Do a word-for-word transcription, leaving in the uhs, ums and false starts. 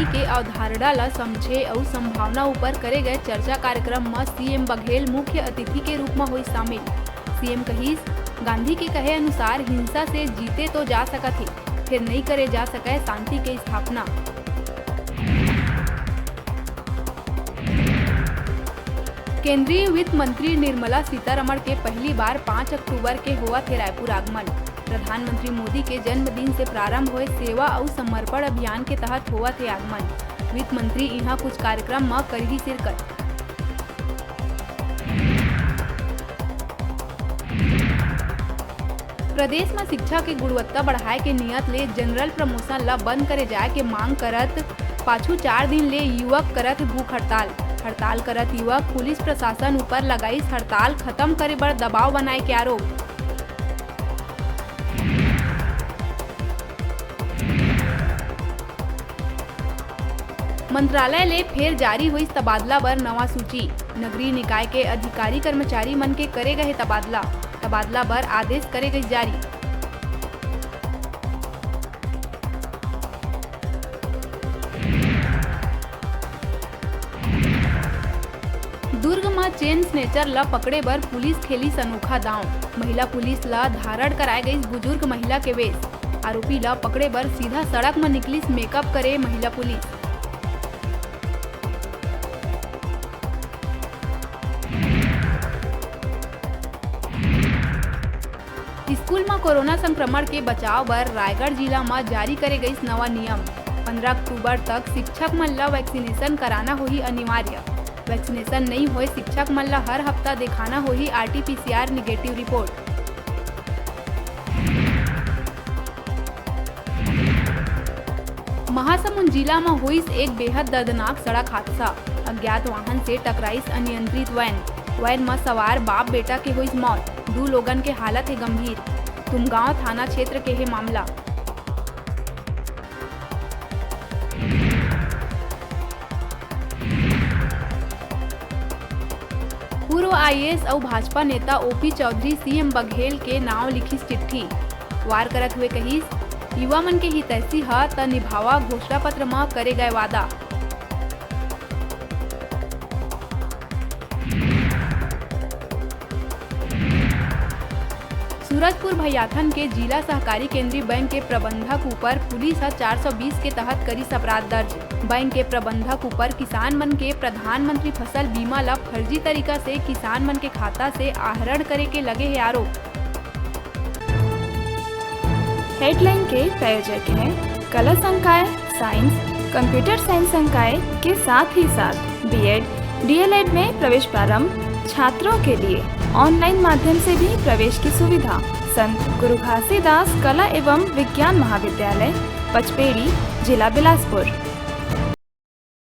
के अवधारणा ल समझे अउ संभावना ऊपर करे गए चर्चा कार्यक्रम म सीएम बघेल मुख्य अतिथि के रूप म होइस शामिल। सीएम कहिस, गांधी के कहे अनुसार हिंसा से जीते तो जा सकत हे, फेर नइ करे जा सकय शांति के स्थापना। केंद्रीय वित्त मंत्री निर्मला सीतारमण के पहली बार पाँच अक्टूबर के होवत हे रायपुर आगमन। प्रधानमंत्री मोदी के जन्मदिन से प्रारंभ होए सेवा अउ समर्पण अभियान के तहत होवत हे आगमन। वित्त मंत्री इहां कुछ कार्यक्रम म करही शिरकत। प्रदेश म शिक्षा के गुणवत्ता बढ़ाए के नियत ले जनरल प्रमोशन ल बंद करे जाए के मांग करत पाछू चार दिन ले युवक करत हे भूख हड़ताल। हड़ताल करत युवक पुलिस प्रशासन ऊपर लगाइस हड़ताल खत्म करे बर दबाव बनाए के आरोप। मंत्रालय ले फेर जारी होइस तबादला बर नवा सूची। नगरीय निकाय के अधिकारी कर्मचारी मन के करे गए तबादला। तबादला बर आदेश करे गइस जारी। दुर्ग म चेन स्नेचर ल पकड़े बर पुलिस खेलिस अनोखा दांव। महिला पुलिस ल धारण कराए गइस बुजुर्ग महिला के वेश। आरोपी ल पकड़े बर सीधा सड़क म निकलिस मेकअप करे महिला पुलिस। स्कूल म कोरोना संक्रमण के बचाव बर रायगढ़ जिला म जारी करे गइस नवा नियम। पंद्रह अक्टूबर तक शिक्षक मन ल वैक्सीनेशन कराना होही अनिवार्य। वैक्सीनेशन नइ होए शिक्षक मन ल हर हफ्ता देखाना होही आरटीपीसीआर निगेटिव रिपोर्ट। महासमुंद जिला म होइस एक बेहद दर्दनाक सड़क हादसा। अज्ञात वाहन से टकराइस अनियंत्रित वैन। वैन म सवार बाप बेटा के होइस मौत। दू लोगन के हालत हे गंभीर। तुमगांव थाना क्षेत्र के हे मामला। पूर्व आईएएस अउ भाजपा नेता ओपी चौधरी सीएम बघेल के नांव लिखिस चिट्ठी। वार करत हुए कहिस, युवा मन के हितैषी ह त निभावा घोषणा पत्र म करे गए वादा। सूरजपुर भैयाथन के जिला सहकारी केंद्रीय बैंक के प्रबंधक ऊपर पुलिस ह चार सौ बीस के तहत करिस अपराध दर्ज। बैंक के प्रबंधक ऊपर किसान मन के प्रधानमंत्री फसल बीमा ल फर्जी तरीका से किसान मन के खाता से आहरण करे के लगे हे आरोप। हेडलाइन के प्रायोजक हैं कला संकाय, साइंस, कंप्यूटर साइंस संकाय के साथ ही साथ बीएड, डीएलएड में प्रवेश प्रारंभ, छात्रों के लिए ऑनलाइन माध्यम से भी प्रवेश की सुविधा। संत गुरु घासीदास कला एवं विज्ञान महाविद्यालय, पचपेड़ी, जिला बिलासपुर।